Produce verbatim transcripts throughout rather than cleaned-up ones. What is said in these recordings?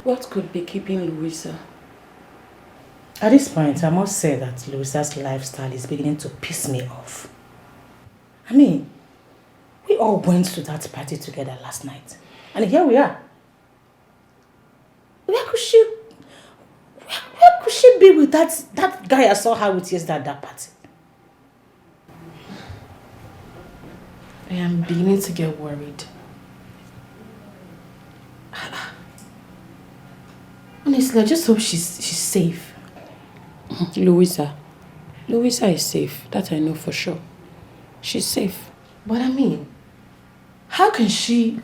What could be keeping Louisa? At this point, I must say that Louisa's lifestyle is beginning to piss me off. I mean, we all went to that party together last night, and here we are. Where could she, where, where could she be with that, that guy I saw her with yesterday at that party? I am beginning to get worried. Honestly, I just hope she's, she's safe. Louisa. Louisa is safe. That I know for sure. She's safe. But I mean, how can she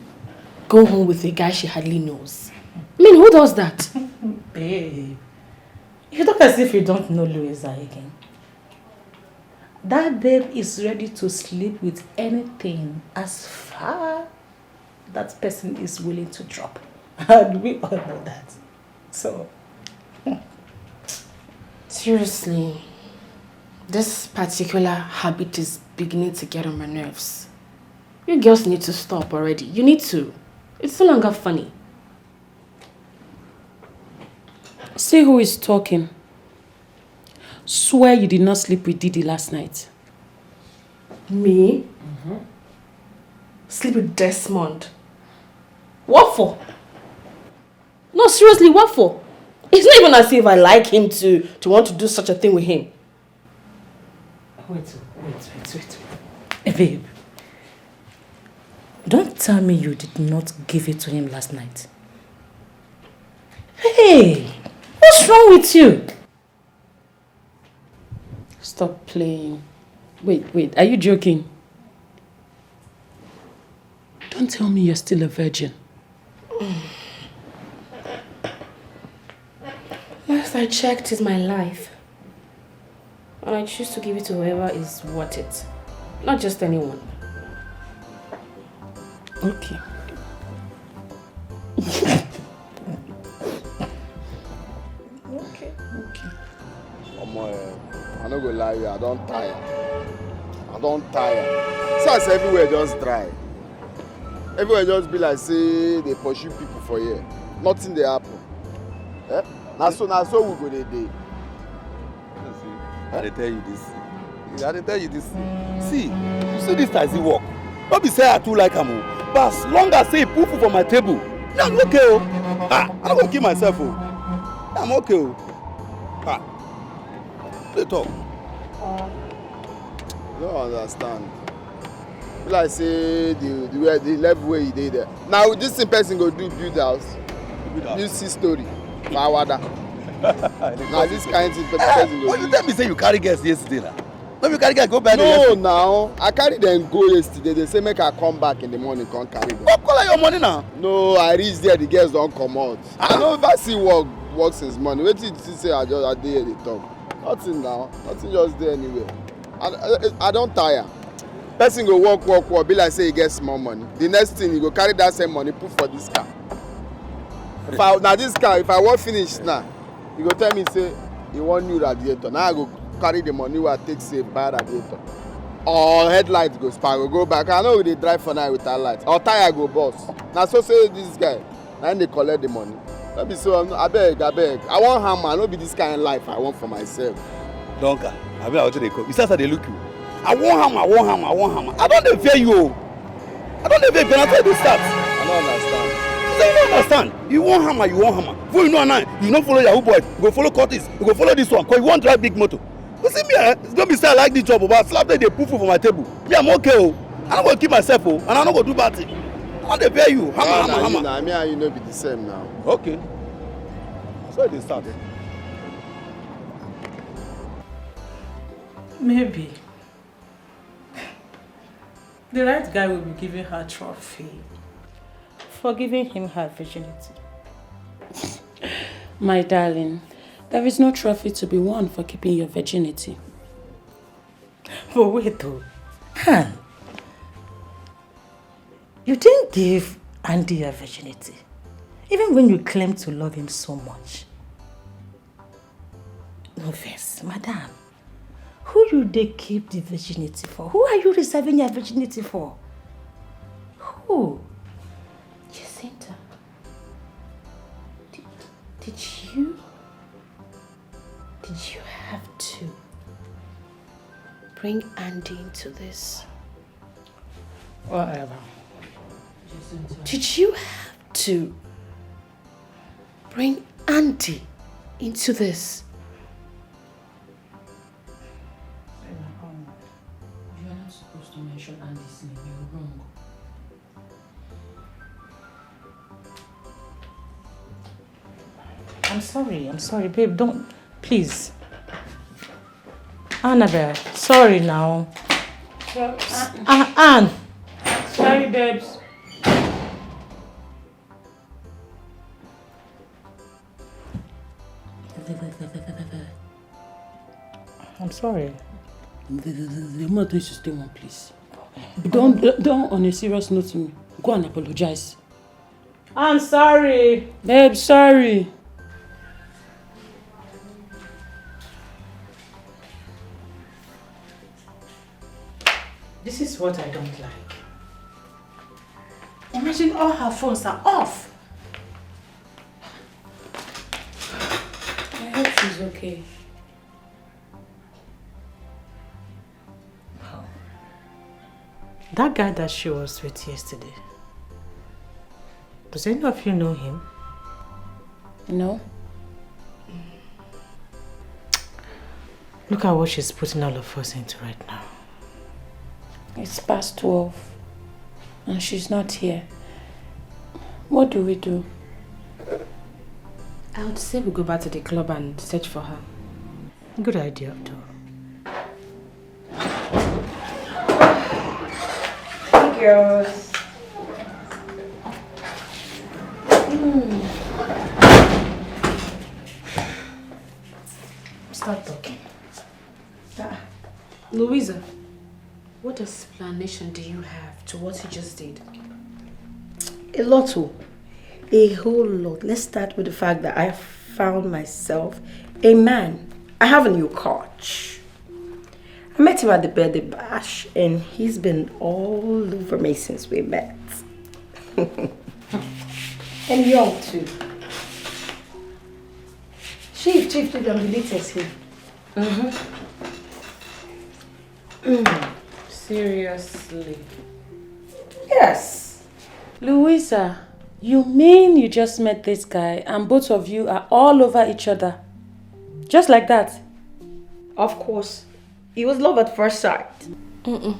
go home with a guy she hardly knows? I mean, who does that? Babe, you talk as if you don't know Louisa again. That babe is ready to sleep with anything as far that person is willing to drop. And we all know that. So, seriously, this particular habit is beginning to get on my nerves. You girls need to stop already. You need to. It's no longer funny. See who is talking. Swear you did not sleep with Didi last night. Me? Sleep with Desmond? What for? No, seriously, what for? It's not even as if I like him to, to want to do such a thing with him. Wait, wait, wait, wait, wait. Eh, babe, don't tell me you did not give it to him last night. Hey, what's wrong with you? Stop playing. Wait, wait, are you joking? Don't tell me you're still a virgin. Last I checked, is my life. And I choose to give it to whoever is worth it. Not just anyone. Okay. Okay. Okay. Omo, eh, I no go lie you, I don tire. I don tire. See as everywhere just dry. Everywhere just be like say they pursue people for here. Nothing dey happen. Eh? Na so, na so we go dey dey. I dey tell you this. I dey tell you this thing. See, you see this taxi work. No be say I too like am o. But as long as say e put food for my table, me I'm okay o. Ah, I no go kill myself o. I'm okay o. Ah, dey talk. You don't understand. Be like say the, the way, the level where you dey there. Now this thing person go do build house. Build house. Build six story for Awada. Now this kind thing person go do. But you tell me say you carry girls yesterday now. No be carry girl go buy the. No, now I carry them go yesterday. They say make I come back in the morning, come carry them. Come collect your money now. No, I reach there, the girls don comot. I no ever see work, work since morning. Wetin you see say I just, I dey here dey talk? Nothing now. Nothing just dey anywhere. I, I, I don tire. Person go work, work, work. Be like say he get small money. The next thing, he go carry that same money put for this car. If I, na this car, if I wan finish now, he go tell me say he wan new radiator. Now I go carry the money wey I take save buy radiator. Or headlight go spoil, go go back. I no go dey drive for night without light. Or tire go burst. Na so so this guy, na him dey collect the money. No be so, abeg, abeg. I wan hammer, no be this kind life I want for myself. Donka, abi na wetin dey call? You see as I dey look you? I wan hammer, I wan hammer, I wan hammer. I don dey fear you o. I don dey fear you, na so e dey start. I no understand. You say you no understand. You wan hammer, you wan hammer. Before you know am now, you no follow Yahoo boys, you go follow cultists, you go follow this one, 'cause you wan drive big motor. You see me, eh? It's gonna be say I like this job, but slap dey dey put food for my table. Me, I'm okay o. I no go kill myself o, and I no go do bad thing. I no dey fear you. Hammer, hammer, hammer. Me and you no be the same now. Okay. So e dey start. Maybe. The right guy will be giving her trophy for giving him her virginity. My darling, there is no trophy to be won for keeping your virginity. But wait though. Huh? You didn't give Andy your virginity, even when you claim to love him so much. No vex, madam. Who you dey keep the virginity for? Who are you reserving your virginity for? Who? Jacinta. bring Andy into this? Whatever. Did you have to bring Andy into this? You're not supposed to mention Andy's name. You're wrong. I'm sorry. I'm sorry, babe. Don't. Please. Annabelle, sorry now. So, Ah, Anne. Sorry, babes. I'm sorry. The woman told you to stay one place. Don't, don't, on a serious note to me. Go and apologize. I'm sorry. Babe, sorry. This is what I don't like. Imagine all her phones are off. I hope she's okay. That guy that she was with yesterday, does any of you know him? No. Look at what she's putting all of us into right now. It's past twelve and she's not here. What do we do? I would say we go back to the club and search for her. Good idea, though. Hey, girls. Start talking. Ah, Louisa, what explanation do you have to what he just did? A lot, oh. A whole lot. Let's start with the fact that I found myself a man. I have a new coach. I met him at the birthday bash, and he's been all over me since we met. And young too. Chief, chief, chief, I'm the latest here. Mm-hmm. Mm. Seriously. Yes. Louisa, you mean you just met this guy and both of you are all over each other? Just like that? Of course. It was love at first sight. Mm-mm.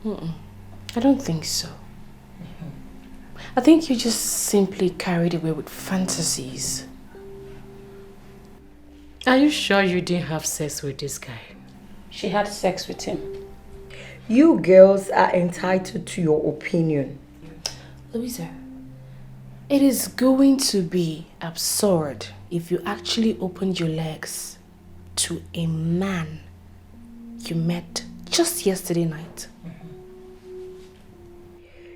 Mm-mm. I don't think so. I think you just simply carried away with fantasies. Are you sure you didn't have sex with this guy? She had sex with him. You girls are entitled to your opinion. Louisa, it is going to be absurd if you actually opened your legs to a man you met just yesterday night.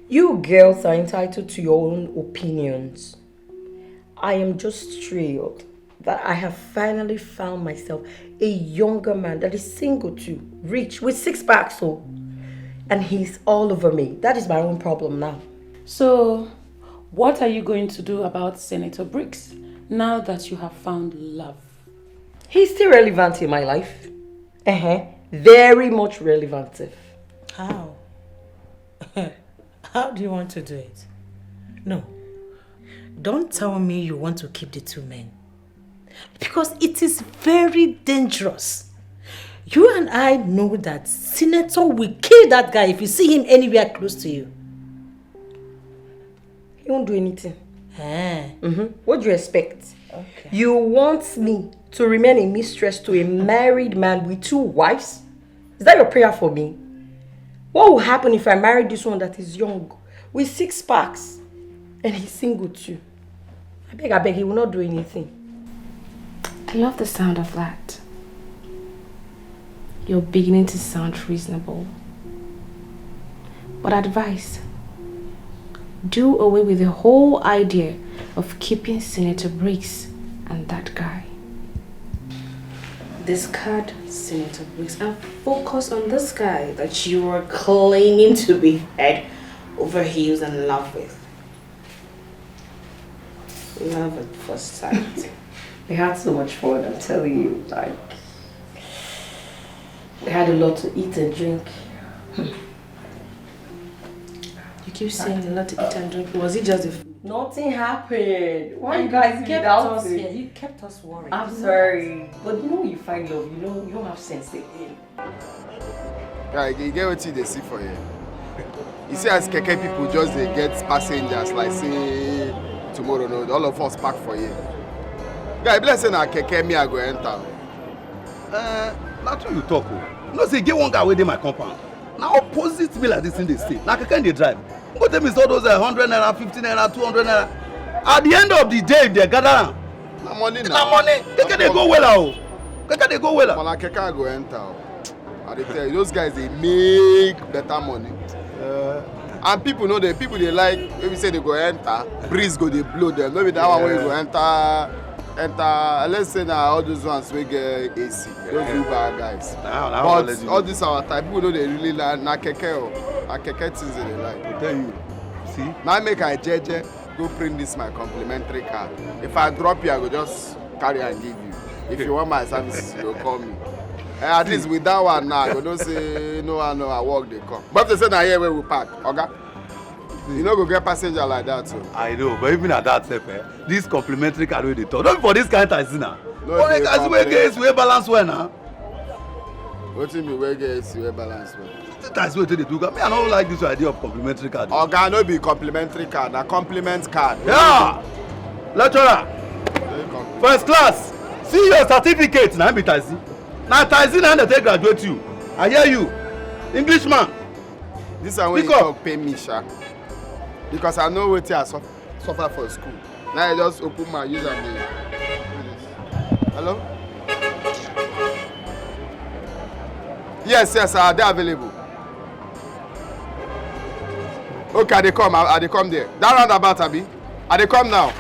You girls are entitled to your own opinions. I am just thrilled that I have finally found myself a younger man that is single too, rich, with six packs, so, and he's all over me. That is my own problem now. So, what are you going to do about Senator Briggs now that you have found love? He's still relevant in my life. Uh-huh. Very much relevant. How? How do you want to do it? No. Don't tell me you want to keep the two men. Because it is very dangerous. You and I know that Senator will kill that guy if you see him anywhere close to you. He won't do anything. Eh. Mm-hmm. What do you expect? Okay. You want me to remain a mistress to a married man with two wives? Is that your prayer for me? What will happen if I marry this one that is young, with six packs, and he's single too? I beg, I beg, he will not do anything. I love the sound of that. You're beginning to sound reasonable. But advice, do away with the whole idea of keeping Senator Briggs and that guy. Discard Senator Briggs and focus on this guy that you are claiming to be head over heels in love with. Love at first sight. We had so much fun, I'm telling you. Like, I had a lot to eat and drink. You keep saying a lot to eat and drink. Was it just the food? Nothing happened. Why you guys kept us here? You kept us worried. I'm sorry, but you know you find love. You know you don't have sense again. Guy, you get wetin you dey see for here? You see as keke people just dey get passengers like say tomorrow no, all of us park for here. Guy, be like say na keke me I go enter. Uh, na true you talk o. You know say e get one guy wey dey my compound. Na opposite me like this thing dey stay. Na keke him dey drive. Go tell me say all those uh, hundred naira, fifty naira, two hundred naira. At the end of the day, if they gather am, Na money na. na money. Keke dey go well o. Keke dey go well. But na keke I go enter o. I dey tell you, those guys dey make better money. And people no dey, people dey like, maybe say they go enter, breeze go dey blow them. No be that one wey you go enter, enter. Let's say na all those ones wey get A C, those Uber guys. Na, na one But legend. All this our type, people no dey really like na keke o, na keke things they dey like. I tell you, see, Now make I jeje go print this my complimentary card. If I drop you, I go just carry and give you. If you want my services, you go call me. Eh, at least with that one now, I go know say no one know I work dey come. But they say na here where we park, oga. You no go get passenger like that too. I know, but even at that sef, eh, this complimentary card wey dey talk, no be for this kind taxi na. No Only dey taxi wey complain. get wey balance well na. Wetin be wey get A C wey balance well? This taxi wey dey do, me I no like this idea of complimentary card. Oga, no be complimentary card, na compliment card. Yeah, lecturer, Very compliment. first class, see your certificate na be taxi. Na taxi na dey take graduate you. I hear you, Englishman. This one wey you Speak up. Talk pay me sha, because I know wetin I suffer, suffer for school. Now I just open my use am dey. Hello? Yes, yes, I dey available. Okay, I dey come, I, I dey come there. That roundabout, abi? I dey come now.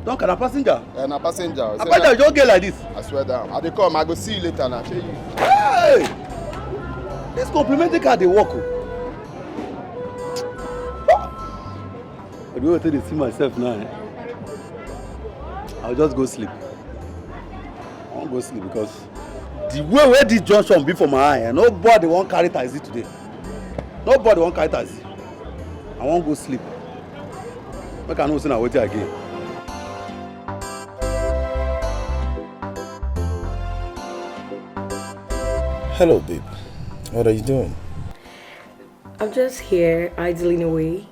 Don carry passenger. Eh, na passenger. Na passenger just get like this. I swear down. I dey come, I go see you later now. Shey you? Hey! This complimentary card dey work o. The way I take dey see myself now, eh, I will just go sleep. I wan go sleep because the way wey this junction be for my eye, eh, nobody wan carry taxi today. Nobody wan carry taxi. I wan go sleep. Make I know say na wetin I gain. Hello, babe. What are you doing? I'm just here idling away.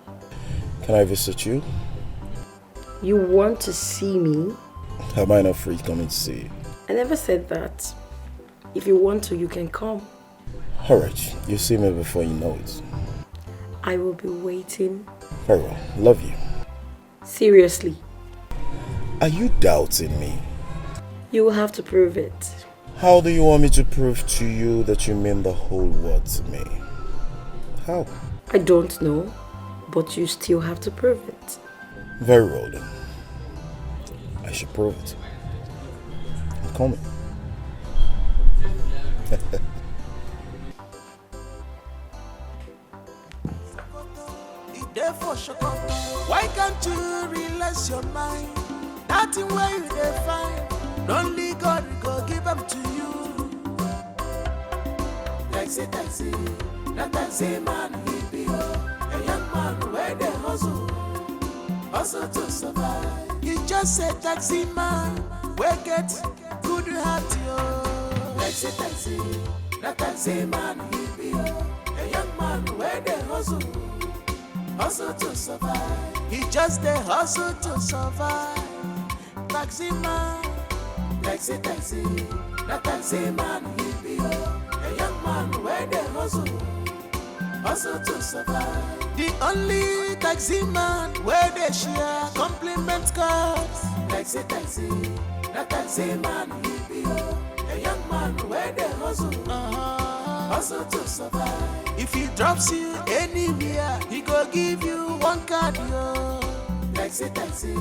Can I visit you? You want to see me? Am I not free coming to see you? I never said that. If you want to, you can come. Alright, you see me before you know it. I will be waiting. Very well. Love you. Seriously. Are you doubting me? You will have to prove it. How do you want me to prove to you that you mean the whole world to me? How? I don't know, but you still have to prove it. Very well then. I should prove it. I'm coming. E dey for shoko. Why can't you relax your mind? That thing wey you dey find, na only God go give am to you. Taxi, taxi, na taxi man he be o. A young man wey dey hustle, hustle to survive. He just a taxi man wey get good heart yo. Taxi, taxi, na taxi man he be o. A young man wey dey hustle, hustle to survive. He just dey hustle to survive. Taxi man, taxi, taxi, na taxi man he be o. A young man wey dey hustle, hustle to survive. The only taxi man wey dey share compliment cards. Taxi, taxi, na taxi man he be o. A young man wey dey hustle, hustle to survive. If he drops you anywhere, he go give you one card yo. Taxi, taxi,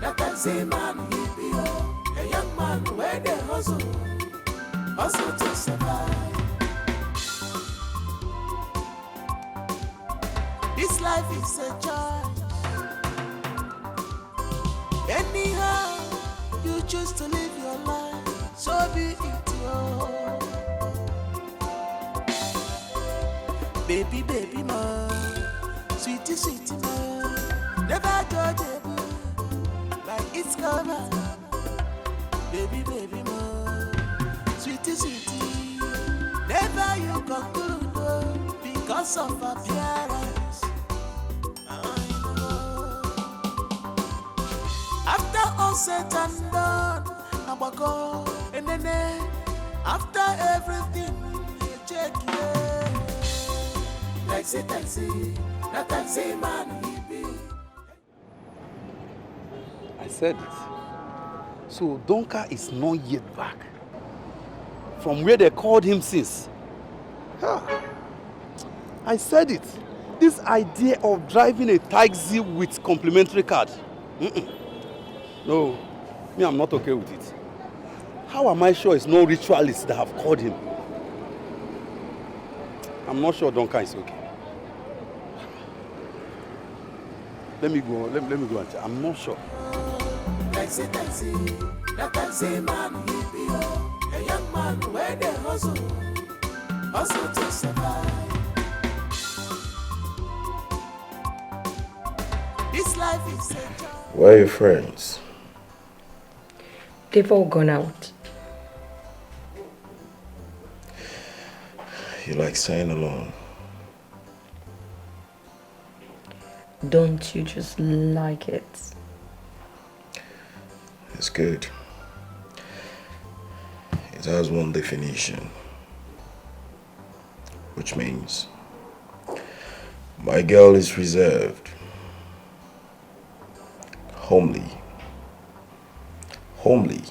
na taxi man he be o. A young man wey dey hustle, hustle to survive. This life is a choice. Anyhow you choose to live your life, so be it yo. Baby, baby, ma. Sweetie, sweetie, ma. Never judge a book by its cover. Baby, baby, ma. Sweetie, sweetie. Never you conclude, oh, because of appearance. I know. After all said and done, Agbako, Enene, after everything, you check, yeah. Taxi, taxi, na taxi man he be. I said it. So Donka is not yet back from where they called him since. Ah, I said it. This idea of driving a taxi with complimentary card. Mm-mm. No, me, I'm not okay with it. How am I sure it's no ritualists that have called him? I'm not sure Donka is okay. Let me go. Let, let me go and check. I'm not sure. Taxi, taxi, na taxi man he be, oh. A young man where they hustle, hustle to survive. This life is a job. Where are your friends? They've all gone out. You like staying alone? Don't you just like it? It's good. It has one definition, which means my girl is reserved, homely, homely,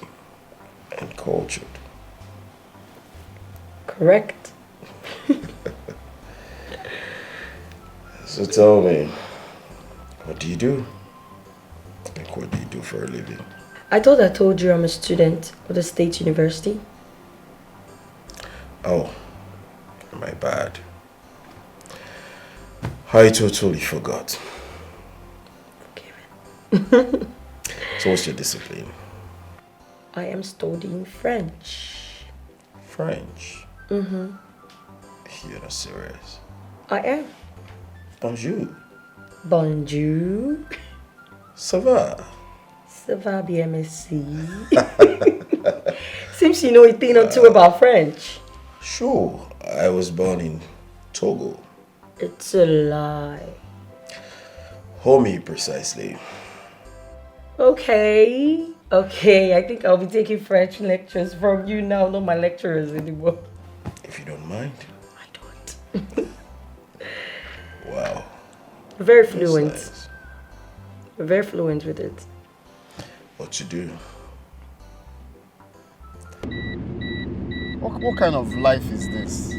and cultured. Correct. So tell me, what do you do? Like, what do you do for a living? I thought I told you I'm a student of the state university. Oh, my bad. I totally forgot. So what's your discipline? I am studying French. French? Mm-hmm. You're not serious. I am. Bonjour. Bonjour. Ça va? Ça va bien, merci. Seems you know a thing or two about French. Sure, I was born in Togo. It's a lie. Homie, precisely. Okay. Okay, I think I'll be taking French lectures from you now, not my lecturers anymore. If you don't mind. I don't. Wow. Very That's fluent. Nice. Very fluent with it. What to do? What, what kind of life is this?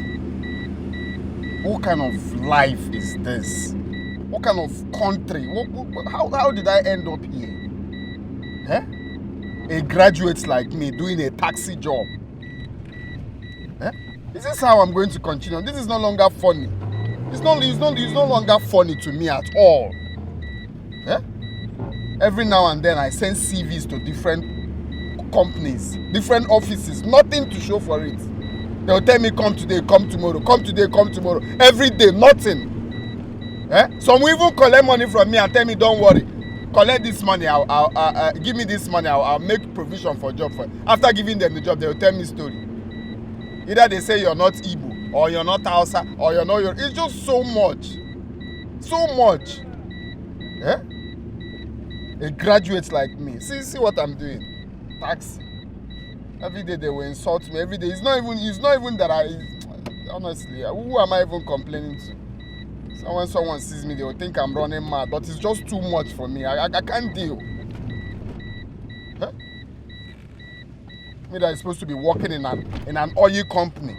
What kind of life is this? What kind of country? What, what, how, how did I end up here? Eh? A graduate like me doing a taxi job. Eh? Is this how I'm going to continue? This is no longer funny. It's no, it's no, it's no longer funny to me at all. Eh? Every now and then I send C Vs to different companies, different offices, nothing to show for it. They'll tell me, "Come today, come tomorrow, come today, come tomorrow." Every day, nothing. Eh? Some will even collect money from me and tell me, "Don't worry, collect this money, I'll, I'll, uh, uh, give me this money, I'll, I'll make provision for job for you." After giving them the job, they'll tell me story. Either they say you're not Igbo, or you're not Hausa, or you're not your. It's just so much. So much. Eh? A graduate like me. See, see what I'm doing. Taxi. Every day they will insult me. Every day. It's not even, it's not even that I, honestly, who am I even complaining to? So when someone sees me, they will think I'm running mad. But it's just too much for me. I, I, I can't deal. Huh? Me that is supposed to be working in an, in an oil company.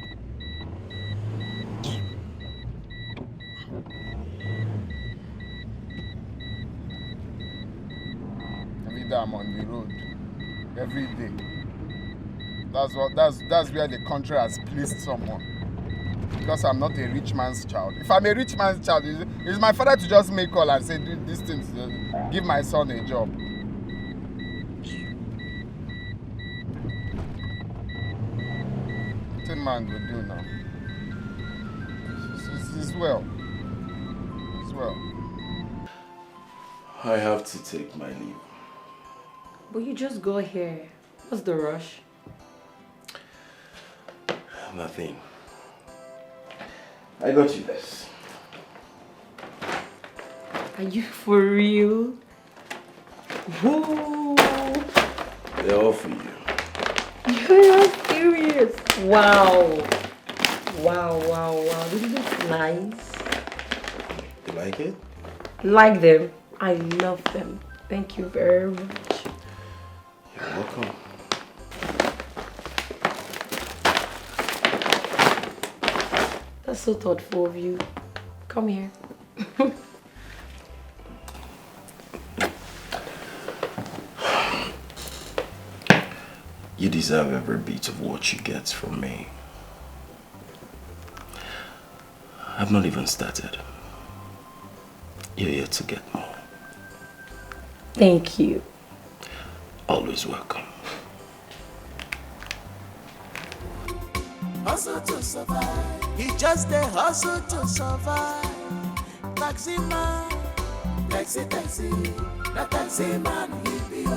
Every day I'm on the road. Every day. That's what, that's, that's where the country has placed someone. Because I'm not a rich man's child. If I'm a rich man's child, is, is my father to just make call and say, "Do these things, uh, give my son a job." What a man go do now? It's, it's, it's Well, it's well. I have to take my leave. But you just got here. What's the rush? Nothing. I got you this. Are you for real? Whoa! They're all for you. You're serious. Wow. Wow, wow, wow. This is nice. You like it? Like them. I love them. Thank you very much. You're welcome. That's so thoughtful of you. Come here. You deserve every bit of what you get from me. I've not even started. You're yet to get more. Thank you. Always welcome. Hustle to survive. He just dey hustle to survive. Taxi man, taxi, taxi, na taxi man he be o.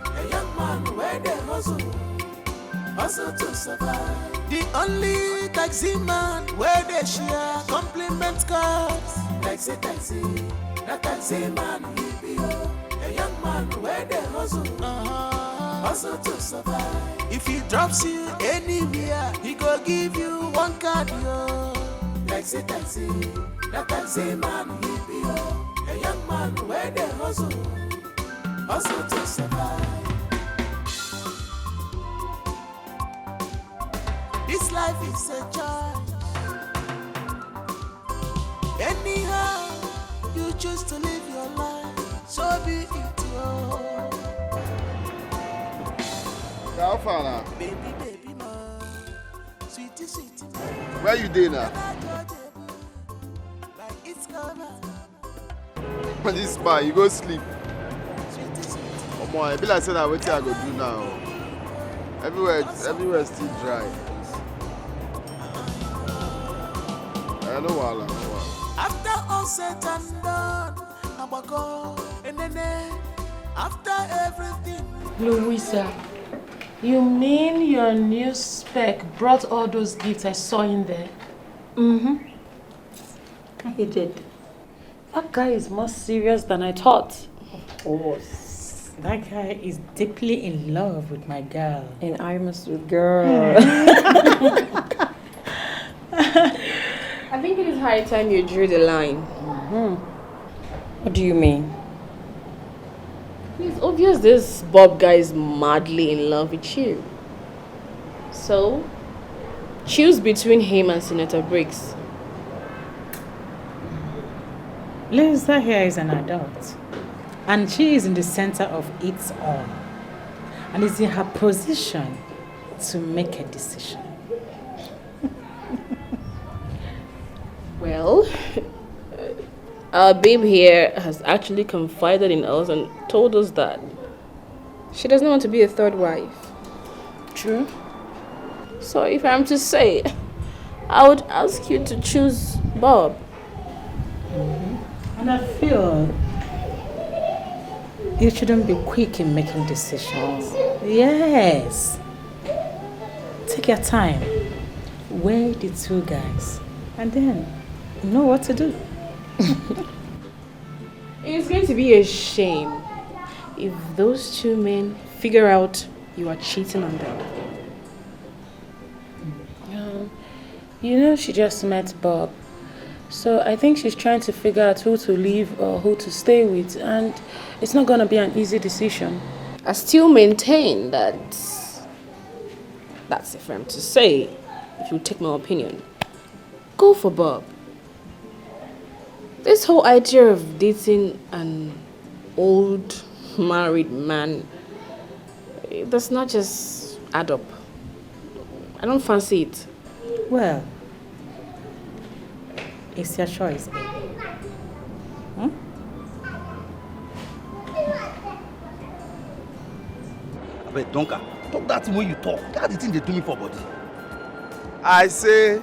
A young man wey dey hustle, hustle to survive. The only taxi man wey dey share compliment cards. Taxi, taxi, na taxi man he be o. A young man wey dey hustle, hustle to survive. If he drops you anywhere, he go give you one card yo. Taxi, taxi, na taxi man he be o. A young man wey dey hustle, hustle to survive. This life is a choice. Anyhow you choose to live your life, so be it yo. How far now? Baby, baby, ma, sweetie, sweetie, ma. Where you dey now? Like it's cover. This bar, you go sleep. Sweetie, sweetie. Omo, e be like say na wetin I go do now. Everywhere, everywhere still dry. Eh, no wahala, no wahala. After all said and done, Abako, Enene, after everything. Louisa, you mean your new spec brought all those gifts I saw in there? Mm-hmm. He did. That guy is more serious than I thought. Of course. That guy is deeply in love with my girl. And I must with girl. I think it is high time you drew the line. What do you mean? It's obvious this Bob guy is madly in love with you. So, choose between him and Senator Briggs. Lisa here is an adult, and she is in the center of it all, and is in her position to make a decision. Well, our babe here has actually confided in us and told us that she doesn't want to be a third wife. True. So if I'm to say, I would ask you to choose Bob. And I feel you shouldn't be quick in making decisions. Yes. Take your time. Weigh the two guys. And then you know what to do. It's going to be a shame if those two men figure out you are cheating on them. Um, you know, she just met Bob. So I think she's trying to figure out who to leave or who to stay with, and it's not gonna be an easy decision. I still maintain that that's a firm to say, if you take my opinion. Go for Bob. This whole idea of dating an old married man, it does not just add up. I don't fancy it. Well, it's your choice, baby. Hmm? Abeg, Donka, talk that thing wey you talk. That the thing dey do me for body. I say,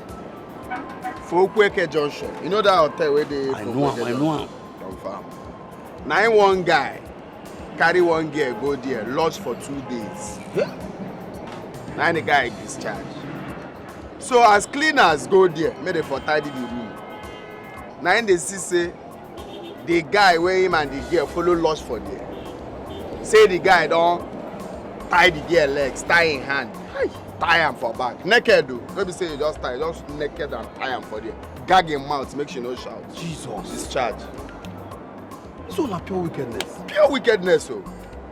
For Okwueke Junction. You know that hotel where they I know am, I know am. Confirm. Now one guy carry one girl go there, lost for two days. Now the guy discharged. So as cleaners go there, make they for tidy the room. Now they see say the guy where him and the girl follow lost for there. Say the guy don't tie the girl legs, tie in hand, tie am for back. Naked though. Let me say you just tie, just naked and tie am for there. Gag him mouth, make she no shout. Jesus. Discharge. This one na pure wickedness. Pure wickedness, oh.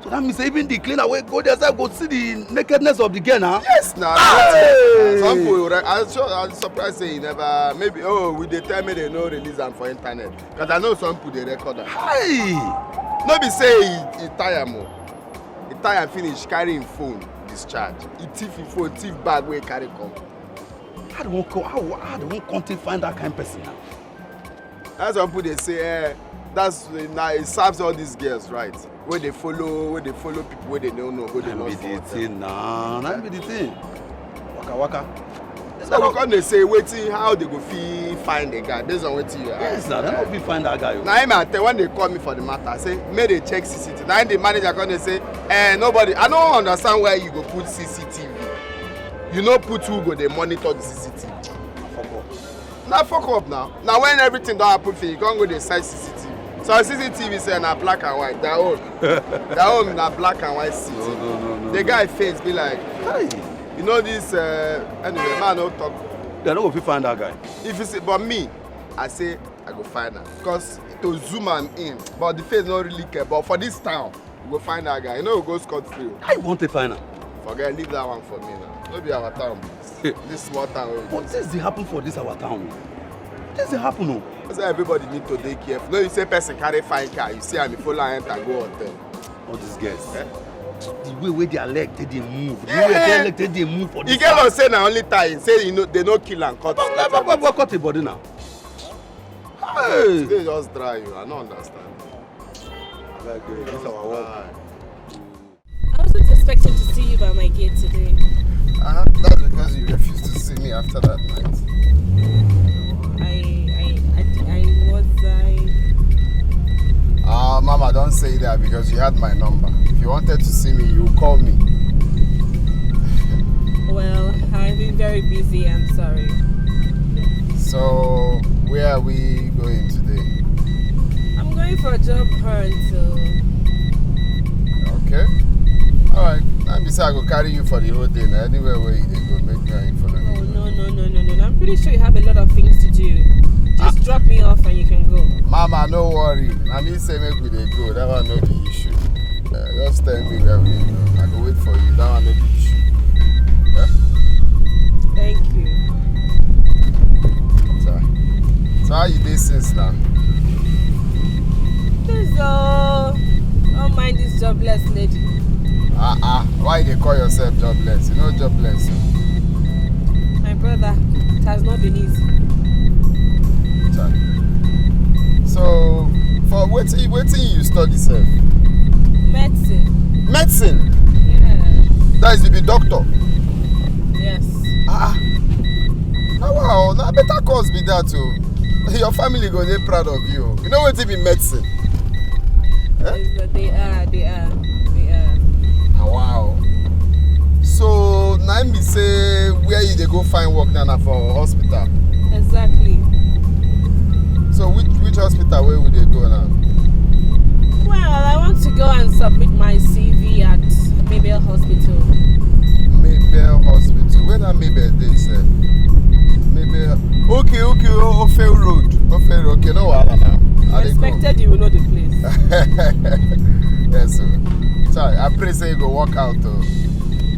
So that means even the cleaner wey go there sef go see the nakedness of the girl now. Yes, now. Hey! Some people, right? I'm sure, I'm surprised say he never. Maybe, oh, we dey tell me they no release am for internet. Because I know some people they record am. Hey! No be say he, he tie am o. He tie am finish, carry him phone, discharge. He thief him phone, thief bag wey he carry come. How they wan come? How, how they wan come take find that kind person now? That's why people they say, eh, that's now it serves all these girls, right? Where they follow, where they follow people where they don't know, where they Na lost be the for hotel. Thing now. Na be the thing. Waka waka. So we come dey say wetin, how they go fit find the guy based on wetin you ask. Yes, na dem go fit find that guy o. Na him I tell when they call me for the matter, I say make they check C C T V. Na him the manager come dey say, eh, nobody. I don't understand why you go put C C T V. You no put who go dey monitor the C C T V. Fuck up. Na fuck up now. Na when everything don happen for you, you come go dey side C C T V. So C C T V say na black and white. Their own, their own na black and white C C T V. No, no, no, no, The no. Guy face be like, hey, you know this. Uh, anyway, man, no talk. They no go fit find that guy. If you see, but me, I say I go find am because to zoom am in, but the face no really care. But for this town, we go find that guy. You know, we go scot free. I want to find am. Forget, leave that one for me now. No be our town, please. This small town. Wey we But dey. Things dey happen for this our town. Things dey happen o. That's why everybody need to dey careful. No, you say person carry fine car, you see am, you follow am enter go hotel. All these girls. Eh? The way wey their leg take dey move, the Eh, way their eh. Leg take dey move for E this get town. One say na only tie, say you know they no kill am, cut. But, but, but, but cut the body now. Hey! Today just dry you, I no understand. Like, uh, this our work. I wasn't expecting to see you by my gate today. Uh, that's because you refused to see me after that night. I, I, I, I was, I. Ah, Mama, don't say that because you had my number. If you wanted to see me, you call me. Well, I've been very busy, I'm sorry. So, where are we going today? I'm going for a job hunt, so. Okay. All right. Let me say I go carry you for the whole day. Now, anywhere where you dey go, make me and you follow me. Oh, no, no, no, no, no. I'm pretty sure you have a lot of things to do. Just drop me off and you can go. Mama, no worry. I mean, say make we dey go. That one no be issue. Uh, just tell me where we dey go. I go wait for you. That one no be issue. Yeah? Thank you. Sorry. So how you dey since now? Please, oh, don't mind this jobless lady. Ah ah, why you dey call yourself jobless? You know jobless. My brother, it has not been easy. Chai. So, for wetin, wetin you study sef? Medicine. Medicine? Yeah. That is, you be doctor? Yes. Ah, ah. Na wow, na better course be that o. Your family go dey proud of you. You know wetin be medicine? Eh? Yes, but they are, they are, they are. Ah, wow. So, na im be say where you dey go find work now, na for hospital? Exactly. So, which, which hospital where we dey go now? Well, I want to go and submit my C V at Maybell Hospital. Maybell Hospital. Where that Maybell dey sef? Maybell. Okay, okay, O-, Ofe Road. Ofe Road. Okay, no wahala now. I dey go. Expected you will know the place. Yes, sir. Chai, I pray say you go work out o.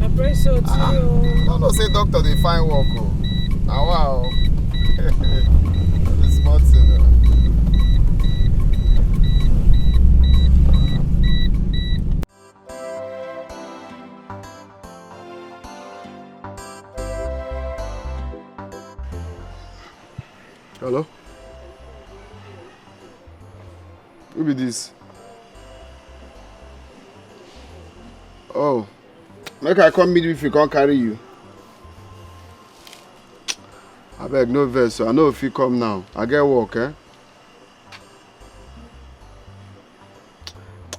I pray so too. Ah, no, no, say doctor dey find work o. Na wa o. No be small thing o. Hello? Who be this? Oh, make I come meet you if you come carry you. I Beg, no vex, so I know if you come now. I get work, eh?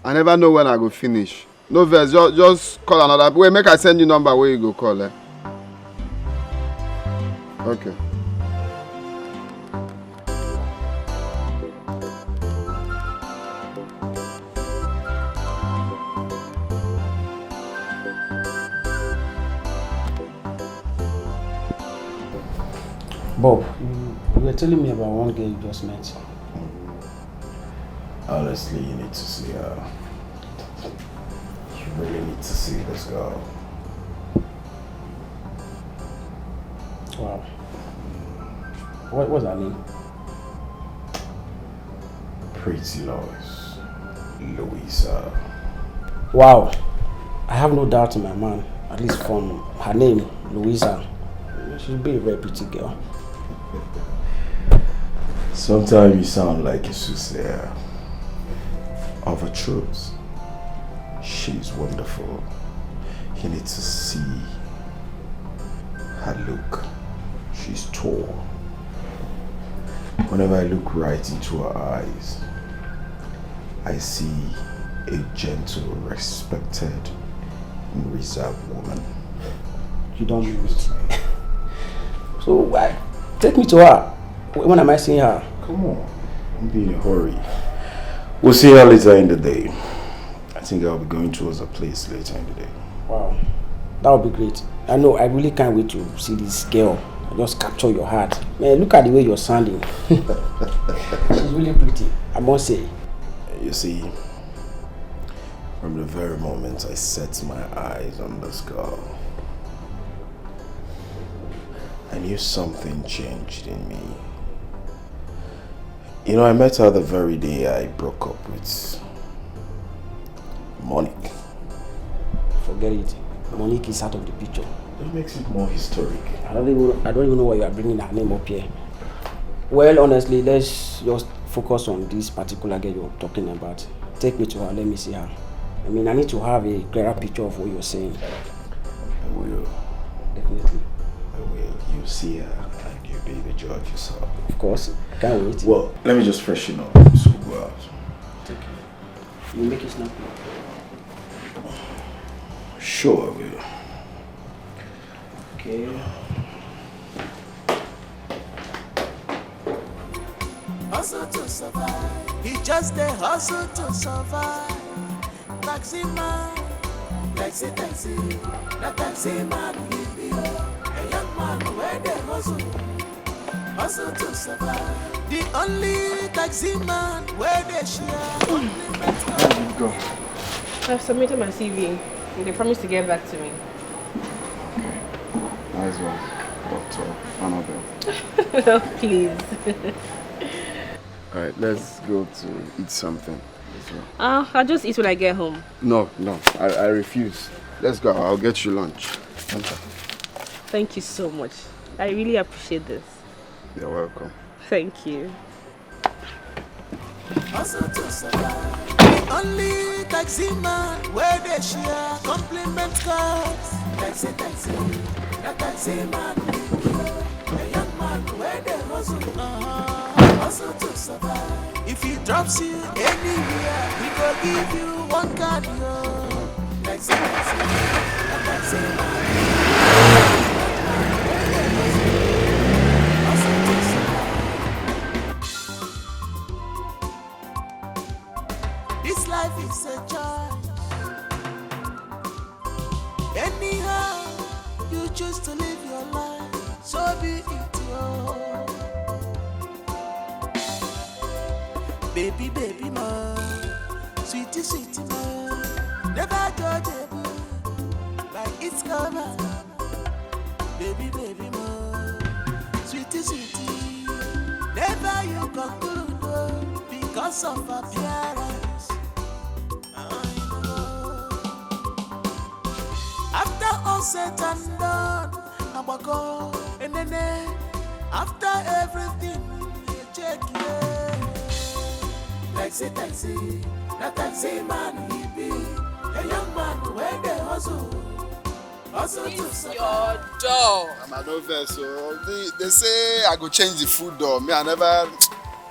I never know when I go finish. No vex, just, just call another. Wait, make I send you number where you go call, eh? Okay. Bob, you, you were telling me about one girl you just met. Honestly, you need to see her. You really need to see this girl. Wow. What was her name? Pretty Lois. Louisa. Wow. I have no doubt in my mind, at least from her name, Louisa. She'll be a very pretty girl. Sometimes you sound like a soothsayer of a truth. She's wonderful. You need to see her look. She's tall. Whenever I look right into her eyes, I see a gentle, respected, and reserved woman. You don't mean it. So why take me to her? When am I seeing her? Come on, don't be in a hurry. We'll see her later in the day. I think I'll be going towards a place later in the day. Wow, that would be great. I know, I really can't wait to see this girl. I just capture your heart. Man, look at the way you're sounding. She's really pretty, I must say. You see, from the very moment I set my eyes on this girl, I knew something changed in me. You know, I met her the very day I broke up with Monique. Forget it. Monique is out of the picture. That makes it more historic. I don't even I don't even know why you are bringing her name up here. Well, honestly, let's just focus on this particular girl you're talking about. Take me to her. Let me see her. I mean, I need to have a clearer picture of what you're saying. I will. Definitely. I will. You see her and you be the judge yourself. Of course. Can't wait. Well, let me just freshen up. So go out. You make it snappy. Sure, I will. Okay. Hustle to survive. He just a hustle to survive. Taxi man, taxi, taxi, na taxi man he be. A young man where they hustle. Hustle to survive. The only taxi man where they share. I've submitted my C V. They promised to get back to me. Okay. Nice one, Doctor Annabelle. Please. All right, let's go to eat something. Let's go. Uh, I'll just eat when I get home. No, no, I, I refuse. Let's go. I'll get you lunch. Thank you so much. I really appreciate this. You're welcome. Thank you. Hustle to survive. The only taxi man where they share compliment cars. Taxi, taxi, na taxi man. A young man where they hustle. Uh-huh. Hustle to survive. If he drops you anywhere, he go give you one card. Yo. Taxi, taxi, na taxi man. Hustle to survive. This life is a choice. Anyhow you choose to live your life, so be it, yo. Baby, baby, man, sweetie, sweetie, man, never judge a book by its cover. Baby, baby, man, sweetie, sweetie, never you conclude, oh, because of appearance. After all said and done, Abako, and then after everything, you check, yeah. Taxi, taxi, na taxi man he be. A young man where they hustle. It's your door. I'm an over, so they, they say I go change the food door. Me, I never, I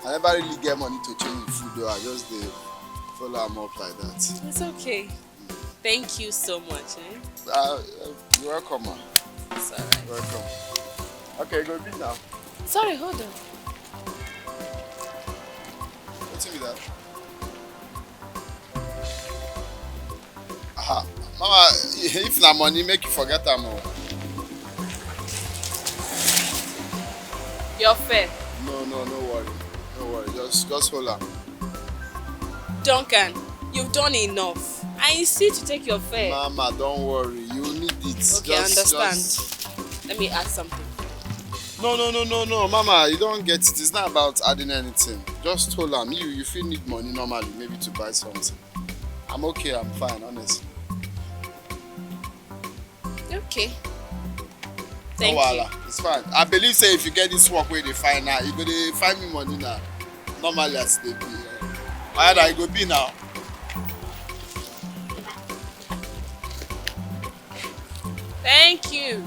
never really get money to change the food door. I just dey follow am up like that. It's okay. Thank you so much. Eh? Uh, uh, you're welcome, ma. It's all right. Welcome. Okay, go be now. Sorry, hold on. Wetin be that? Aha. Mama, if na money, make you forget am o. Your fare. No, no, no worry. No worry. Just, just hold am. Duncan, you've done enough. I insist to take your fare. Mama, don't worry. You need it. Okay, I understand. Let me add something. No, no, no, no, no, Mama, you don't get it. It's not about adding anything. Just hold am. You, you fit need money normally, maybe to buy something. I'm okay, I'm fine, honestly. Okay. Thank you. No wahala. It's fine. I believe say if you get this work wey you dey find now, you go dey find me money now. Normally as e dey be. Wahala, e go be now. Thank you.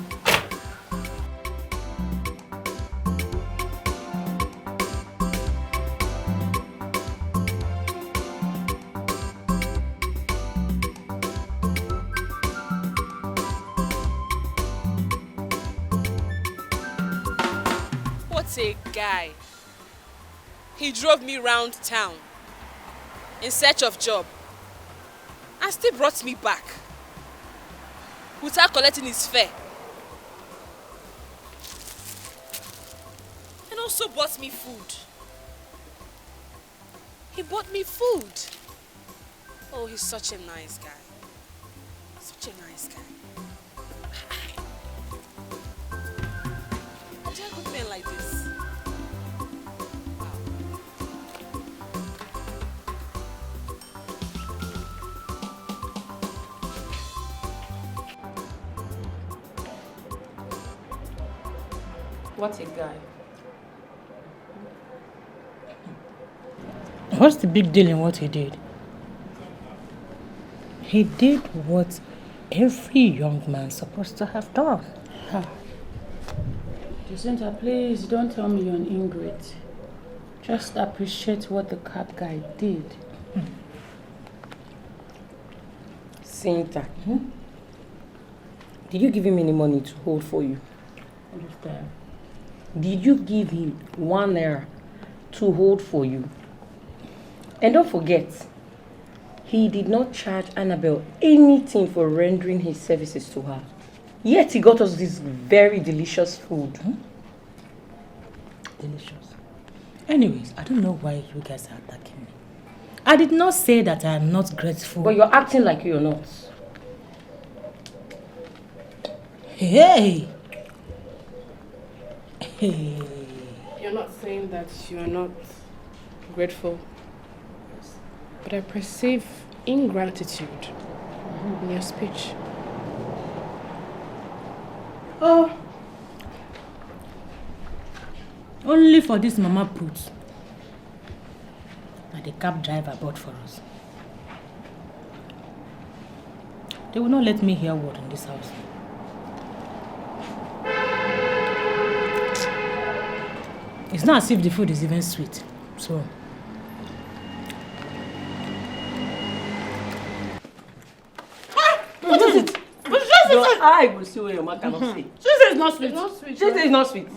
What a guy. He drove me round town in search of job and still brought me back without collecting his fare. And also bought me food. He bought me food. Oh, he's such a nice guy. Such a nice guy. Are there good men like this? Wow. What a guy. What's the big deal in what he did? He did what every young man supposed to have done. Jacinta, please don't tell me you're an ingrate. Just appreciate what the cab guy did. Jacinta, hmm? Did you give him any money to hold for you? Understand. Did you give him one naira to hold for you? And don't forget, he did not charge Annabelle anything for rendering his services to her. Yet he got us this very delicious food. Hmm? Delicious. Anyways, I don't know why you guys are attacking me. I did not say that I am not grateful. But you're acting like you're not. Hey! Hey! You're not saying that you are not grateful, but I perceive ingratitude in your speech. Oh, only for this mama put. Na the cab driver bought for us. They will not let me hear word in this house. It's not as if the food is even sweet. So. What is it? But just your eye go see where your mouth cannot see. She says it's not sweet. It's not sweet. She says it's not sweet.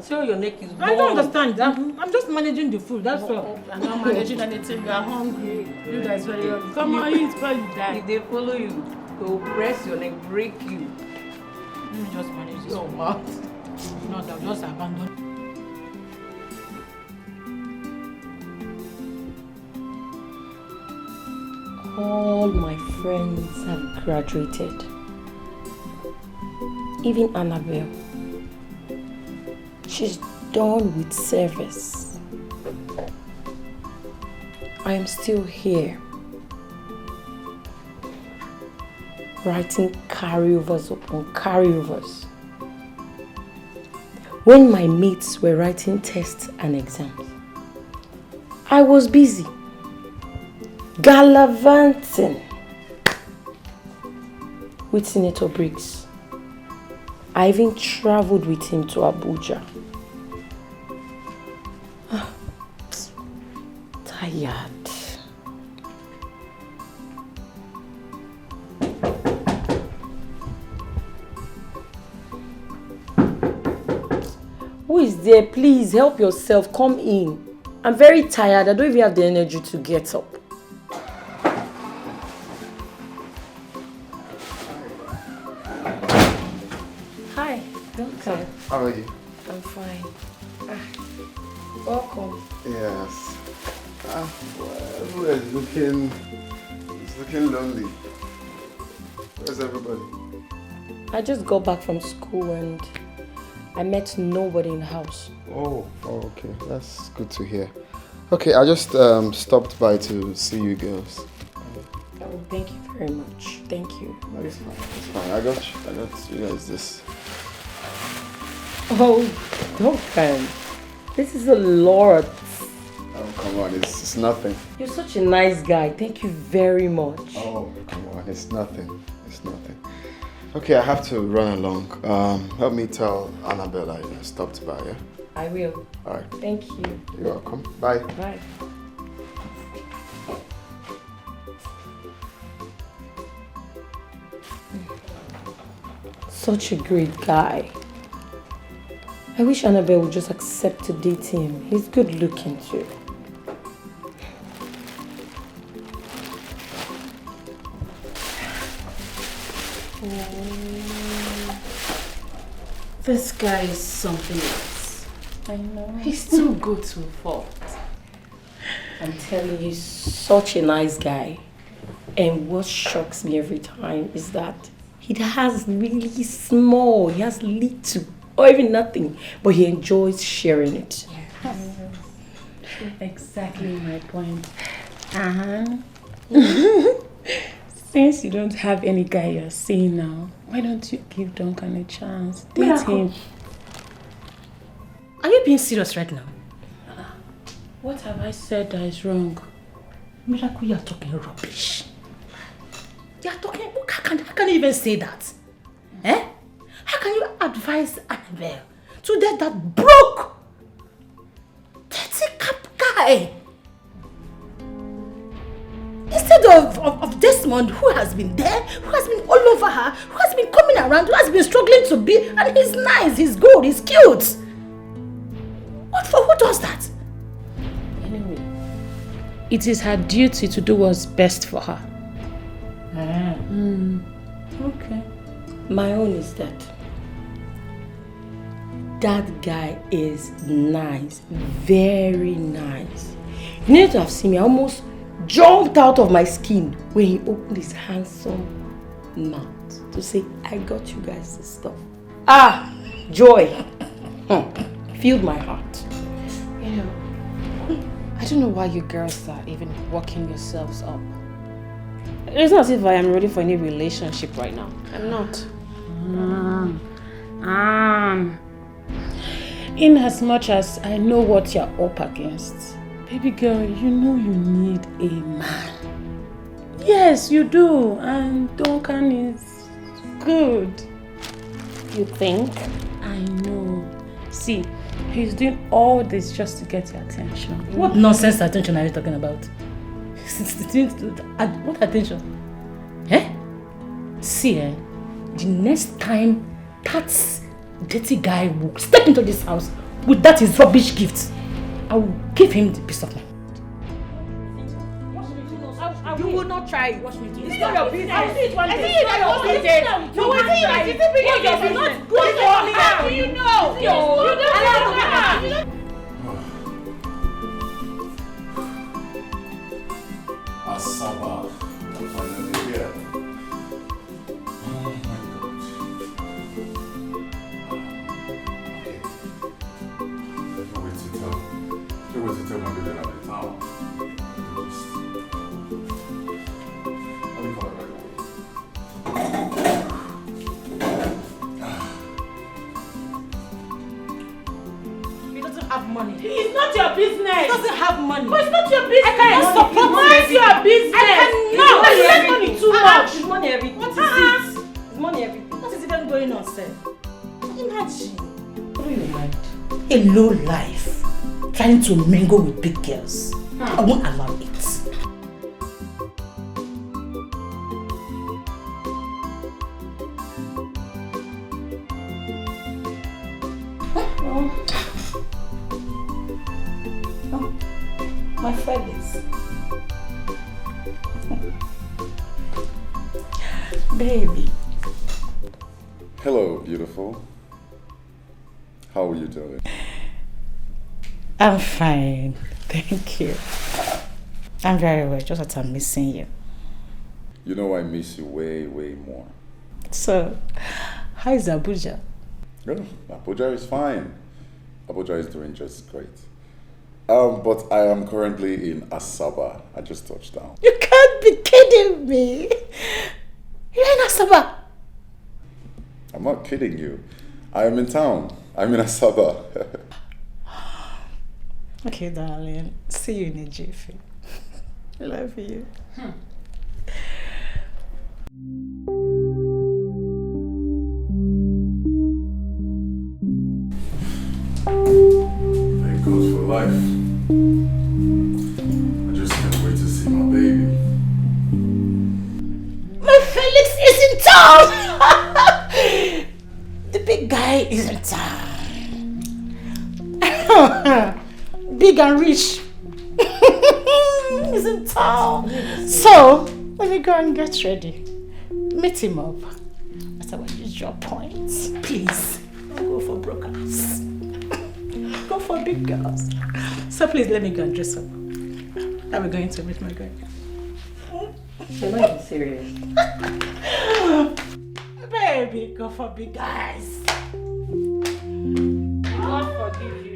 So your neck is long. I don't understand. I'm, I'm just managing the food, that's all. I'm not managing anything. You are hungry. You guys very hungry. Come on, eat before you die. If they follow you, they will press your neck, break you. Let me just manage this. Your mouth. No, they'll just abandon. All my friends have graduated. Even Annabelle. She's done with service. I am still here, writing carryovers upon carryovers. When my mates were writing tests and exams, I was busy gallivanting. With Senator Briggs. I even traveled with him to Abuja. Ah, tired. Who is there? Please help yourself. Come in. I'm very tired. I don't even have the energy to get up. Hi, Doctor. How are you? I'm fine. Ah, welcome. Yes. Ah, well, everywhere is looking, it's looking lonely. Where's everybody? I just got back from school and I met nobody in the house. Oh, oh, okay. That's good to hear. Okay, I just um, stopped by to see you girls. Oh, thank you very much. Thank you. No, it's fine. It's fine. I got you. I got you guys this. Oh, don't cry. This is a lot. Oh, come on. It's, it's nothing. You're such a nice guy. Thank you very much. Oh, come on. It's nothing. It's nothing. Okay, I have to run along. Um, help me tell Annabella I stopped by, yeah? I will. All right. Thank you. You're welcome. Bye. Bye. Such a great guy. I wish Annabelle would just accept to date him. He's good looking too. Oh, this guy is something else. I know. He's too good to fault. I'm telling you, such a nice guy. And what shocks me every time is that he has really small, he has little, or even nothing, but he enjoys sharing it. Yes. Exactly my point. Uh-huh. Since you don't have any guy you're seeing now, why don't you give Duncan a chance? Date Miracle. Him. Are you being serious right now? What have I said that is wrong? Miracle, you are talking rubbish. You are talking. How can, how can you even say that? Eh? How can you advise Annabelle to date that broke, dirty cap guy? Instead of, of, of Desmond, who has been there, who has been all over her, who has been coming around, who has been struggling to be, and he's nice, he's good, he's cute. What for? Who does that? Anyway, it is her duty to do what's best for her. Ah. Mm. Okay. My own is that that guy is nice, very nice. You need to have seen me. I almost jumped out of my skin when he opened his handsome mouth to say, "I got you guys this stuff." Ah, joy. Hmm. Filled my heart. You know, I don't know why you girls are even working yourselves up. It's not as if I am ready for any relationship right now. I'm not. Um, um, in as much as I know what you're up against, baby girl, you know you need a man. Yes, you do. And Duncan is good. You think? I know. See, he's doing all this just to get your attention. What nonsense attention are you talking about? What attention? Eh? See, eh? The next time that dirty guy will step into this house with that his rubbish gift, I will give him the peace of mind. You will not try it. It's not your business. I see it one day. It's not your business. No, what is it? It's not good for me. How do you know? You don't know. Asaba, you're finally here. Oh my God. Okay. Can't wait to tell. Can't wait to tell my girl that I'm in town. Just, let me call her right away. He doesn't have money. It's not your business. He doesn't have money. But it's not your business. I cannot support him. Mind your business. I cannot. You like money too much. Money everything. What is it? Money, everything. What is even going on, sir? Imagine. What do you mind? A low life, trying to mingle with big girls. I won't allow it. My friend is. Baby. Hello, beautiful. How are you doing? I'm fine. Thank you. I'm very well, just that I'm missing you. You know I miss you way, way more. So, how is Abuja? Well, Abuja is fine. Abuja is doing just great. Um, but I am currently in Asaba. I just touched down. You can't be kidding me. You're in Asaba? I'm not kidding you. I am in town. I'm in Asaba. Okay, darling. See you in a jiffy. Love you. Thank God for life. I just can't wait to see my baby. My Felix is in town! The big guy is in town. Big and rich. He's in town. So, let me go and get ready. Meet him up. That's our usual point. Please, don't go for broke ass. Go for big girls. So please let me go and dress up. Are we going to meet my guy? You're not even serious. Baby, go for big guys. God forgive you.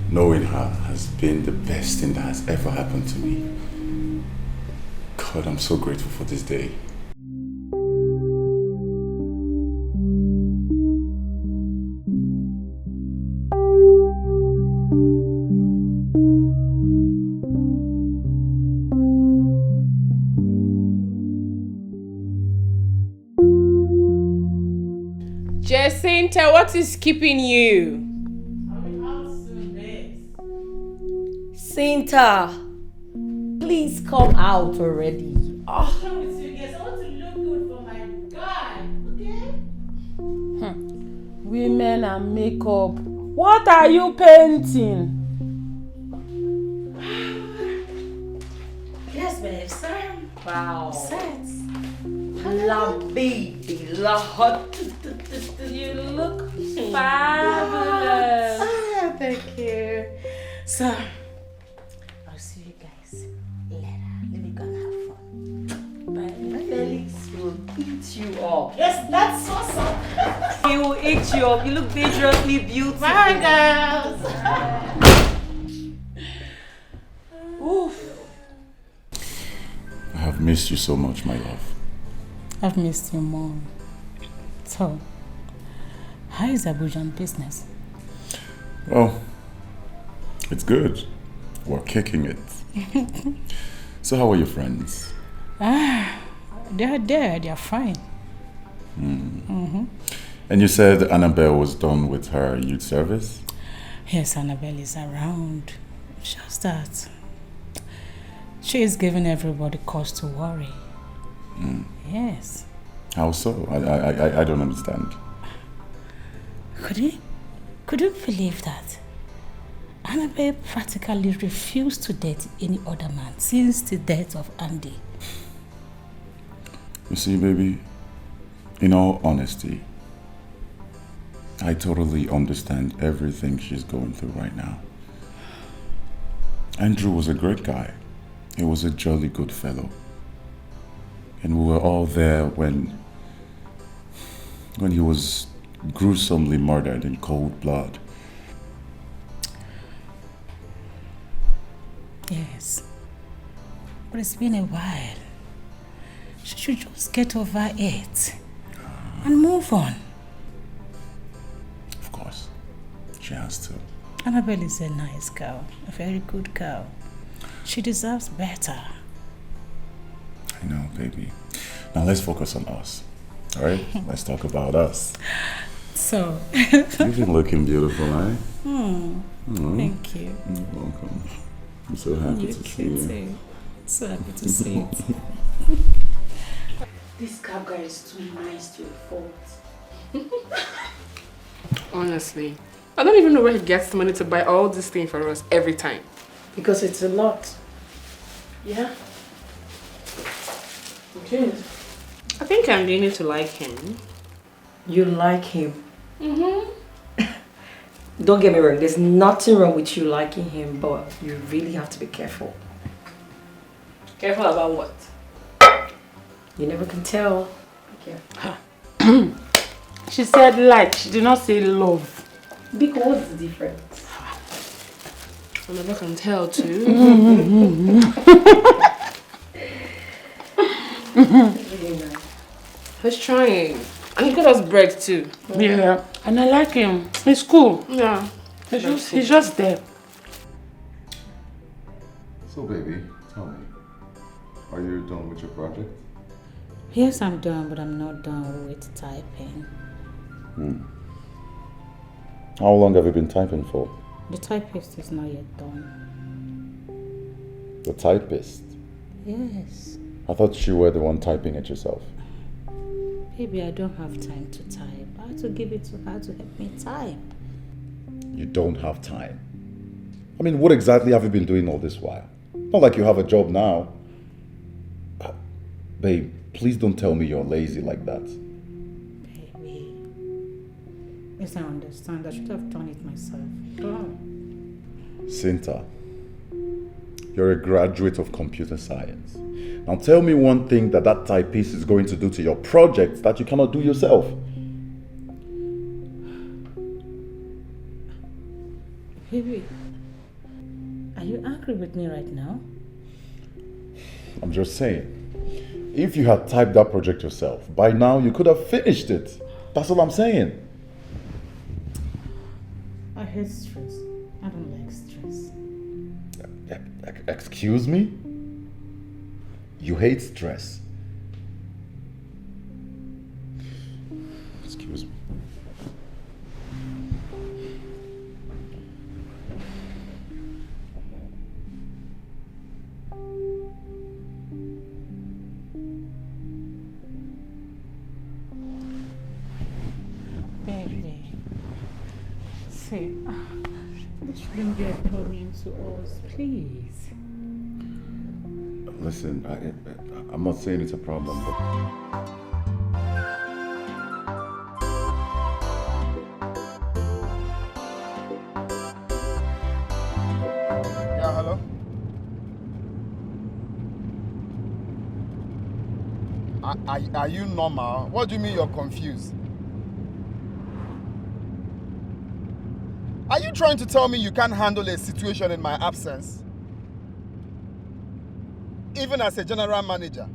Knowing her has been the best thing that has ever happened to me. God, I'm so grateful for this day. Jacinta, what is keeping you? Cinta, please come out already. Oh. What's wrong with you guys? I want to look good for my guy, okay? Hmm. Women and makeup. What are you painting? Yes, babe. Sorry. Wow. Set. La baby, la hot. You look fabulous. Ah, thank you. So, I'll see you guys later. Let me go and have fun. Bye. Felix will eat you up. Yes, that's awesome. He will eat you up. You look dangerously beautiful. Bye, girls. Oof. I have missed you so much, my love. I've missed you more. So, how is Abujan business? Well, it's good. We're kicking it. So, how are your friends? Ah, they are there. They are fine. Mm. Mm-hmm. And you said Annabelle was done with her youth service? Yes, Annabelle is around. Just that she is giving everybody cause to worry. Mm. Yes. How so? I, I, I, I don't understand. Could you, could you believe that? Annabelle practically refused to date any other man since the death of Andy. You see, baby, in all honesty, I totally understand everything she's going through right now. Andrew was a great guy. He was a jolly good fellow. And we were all there when when he was gruesomely murdered in cold blood. Yes. But it's been a while. She should just get over it and move on. Of She has to. Annabelle is a nice girl, a very good girl. She deserves better. I know, baby. Now let's focus on us. All right? Let's talk about us. So, You've been looking beautiful, eh? hmm, Mm. Thank you. You're welcome. I'm so happy You to see cute you. Too. So happy to see it. This cab guy is too nice to a fault. Honestly, I don't even know where he gets the money to buy all this thing for us every time. Because it's a lot. Yeah? It is. I think I'm beginning to like him. You like him. Mm-hmm. Don't get me wrong, there's nothing wrong with you liking him, but you really have to be careful. Careful about what? You never can tell. Okay. She said like, she did not say love. Biko, what's the difference? I never can tell too. Really nice. He's trying. And he got us bread too. Yeah, and I like him. He's cool. Yeah. He's just, he's just there. So, baby, tell me, are you done with your project? Yes, I'm done, but I'm not done with typing. Hmm. How long have you been typing for? The typist is not yet done. The typist? Yes. I thought you were the one typing it yourself. Baby, I don't have time to type. I have to give it to her to help me type. You don't have time. I mean, what exactly have you been doing all this while? Not like you have a job now. Uh, Babe, please don't tell me you're lazy like that. Baby. Yes, I understand. I should have done it myself. God. Sinta, you're a graduate of computer science. Now tell me one thing that that typist is going to do to your project that you cannot do yourself. Baby, are you angry with me right now? I'm just saying. If you had typed that project yourself, by now you could have finished it. That's all I'm saying. I hate stress. I don't like stress. E- e- Excuse me? You hate stress? Excuse me. Baby, see, this shouldn't be a problem to us, please. Listen, I, I, I'm not saying it's a problem, but Yeah, hello? Are, are, are you normal? What do you mean you're confused? Are you trying to tell me you can't handle a situation in my absence? Even as a general manager?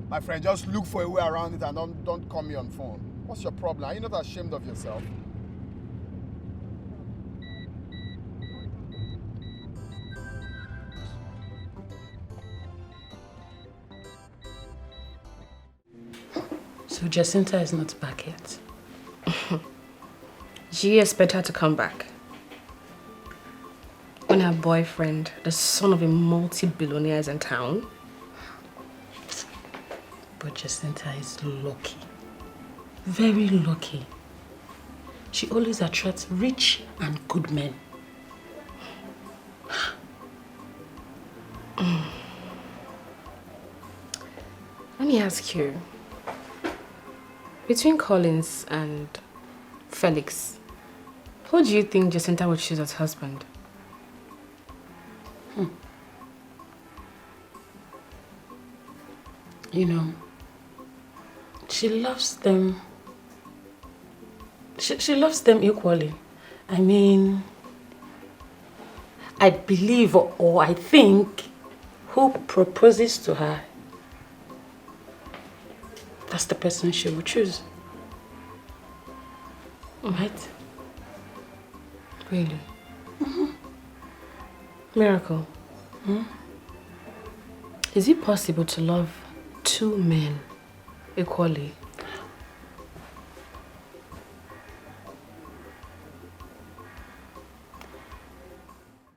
My friend, just look for a way around it and don't, don't call me on phone. What's your problem? Are you not ashamed of yourself? So Jacinta is not back yet? Do you expect her to come back? When her boyfriend, the son of a multi-billionaire, is in town? But Jacinta is lucky. Very lucky. She always attracts rich and good men. Let me ask you, between Collins and Felix, who do you think Jacinta would choose as husband? You know, she loves them. She, she loves them equally. I mean, I believe or I think who proposes to her that's the person she will choose. Right? Really? Miracle. Is it possible to love two men equally?